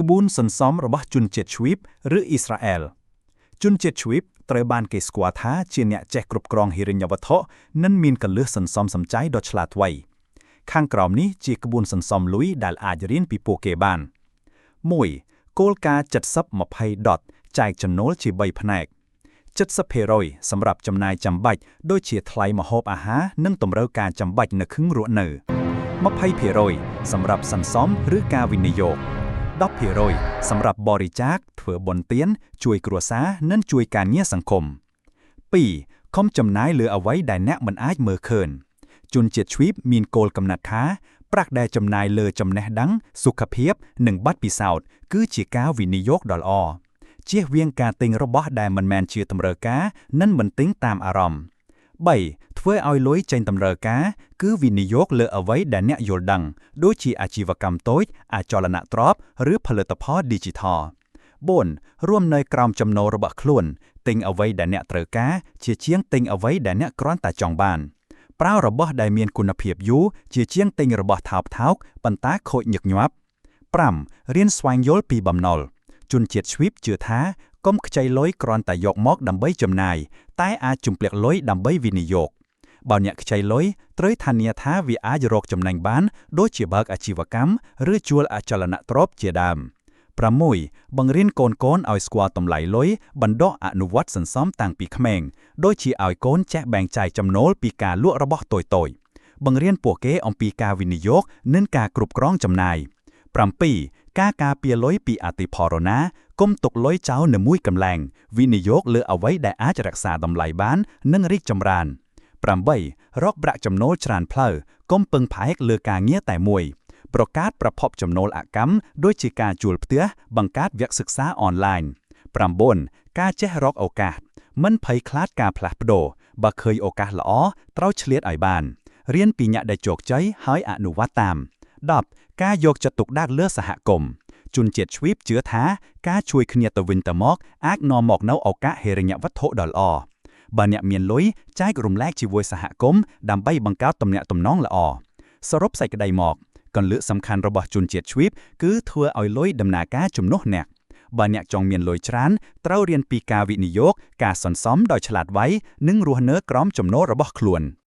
ក្បួនសន្សំរបស់ជនជាតិជ្វីបឬអ៊ីស្រាអែលជនជាតិជ្វីបត្រូវបានគេស្គាល់ថាជាអ្នកចេះគ្រប់គ្រងហិរញ្ញវត្ថុនិងមានគន្លឹះសន្សំសំចៃដ៏ឆ្លាតវៃខាងក្រោមនេះជាក្បួនសន្សំលុយដែលអាចរៀនពីពួកគេបាន1គោលការណ៍70 20 ដុតចែកចំណូលជា3ផ្នែក70%សម្រាប់ចំណាយចាំបាច់ដូចជាថ្លៃម្ហូបអាហារនិងតម្រូវការចាំបាច់នៅខឹងរស់នៅ20%សម្រាប់សន្សំឬការវិនិយោគ10%សម្រាប់បរិច្ចាគធ្វើបុណ្យទានជួយគ្រួសារនិងជួយការងារសង្គម2កុំចំណាយលើអ្វីដែលអ្នកមិនអាចមើលឃើញជនជាតិជ្វីបមានគោលកំណត់ថាប្រាក់ដែលចំណាយលើចំណេះដឹងសុខភាពនិងបទពិសោធន៍គឺជាការវិនិយោគដ៏ល្អជៀសវាងការទិញរបស់ដែលមិនមែនជាតម្រូវការនិងមិនទិញតាមអារម្មណ៍3ធ្វើឲ្យលុយចេញតម្រូវការគឺវិនិយោគលើអ្វីដែលអ្នកយល់ដឹងដូចជាអាជីវកម្មតូចអចលនទ្រព្យឬផលិតផល Digital 4រួមនៅក្រោមចំណូលរបស់ខ្លួនទិញអ្វីដែលអ្នកត្រូវការជាជាងទិញអ្វីដែលអ្នកគ្រាន់តែចង់បានប្រើរបស់ដែលមានគុណភាពយូរជាជាងទិញរបស់ថោកថោកប៉ុន្តែខូចញឹកញាប់5រៀនស្វែងយល់ពីបំណុលជនជាតិជ្វីបជឿថាកុំខ្ចីលុយគ្រាន់តែយកមកដើម្បីចំណាយតែអាចជំពាក់លុយដើម្បីវិនិយោគបើអ្នកខ្ចីលុយត្រូវធានាថាវាអាចរកចំណេញបានដូចជាបើកអាជីវកម្មឬជួលអចលនទ្រព្យជាដើម6បង្រៀនកូនកូនឲ្យស្គាល់តម្លៃលុយបណ្ដុះអនុវត្តសន្សំតាំងពីក្មេងដូចជាឲ្យកូនចេះបែងចែកចំណូលពីការលក់របស់តូចៗបង្រៀនពួកគេអំពីការវិនិយោគនិងការគ្រប់គ្រងចំណាយ7ការការពារលុយពីអតិផរណាកុំទុកលុយចោលនៅមួយកន្លែងវិនិយោគលើអ្វីដែលអាចរក្សាតម្លៃបាននិងរីកចម្រើន8រកប្រាក់ចំណូលច្រើនផ្លូវកុំពឹងផ្អែកលើការងារតែមួយប្រកាសប្រភពចំណូលអកម្មដូចជាការជួលផ្ទះបង្កើតវគ្គសិក្សាអនឡាញ9ការចេះរកឱកាសមិនភ័យខ្លាចការផ្លាស់ប្ដូរបើឃើញឱកាសល្អត្រូវឆ្លៀតឲ្យបានរៀនពីអ្នកដែលជោគជ័យហើយអនុវត្តតាម10ការយកចិត្តទុកដាក់លើសហគមន៍ជនជាតិជ្វីបជឿថាការជួយគ្នាទៅវិញទៅមកអាចនាំមកនូវឱកាសហិរញ្ញវត្ថុដ៏ល្អបើអ្នកមានលុយចែករំលែកជាមួយសហគមន៍ដើម្បីបង្កើតទំនាក់ទំនងល្អសរុបសេចក្តីមកកន្លឹះសំខាន់របស់ជនជាតិជ្វីបគឺធ្វើឲ្យលុយដំណើរការជំនួសអ្នកបើអ្នកចង់មានលុយច្រើនត្រូវរៀនពីការវិនិយោគការសន្សំដោយឆ្លាតវៃនិងរស់នៅក្រោមចំណូលរបស់ខ្លួន។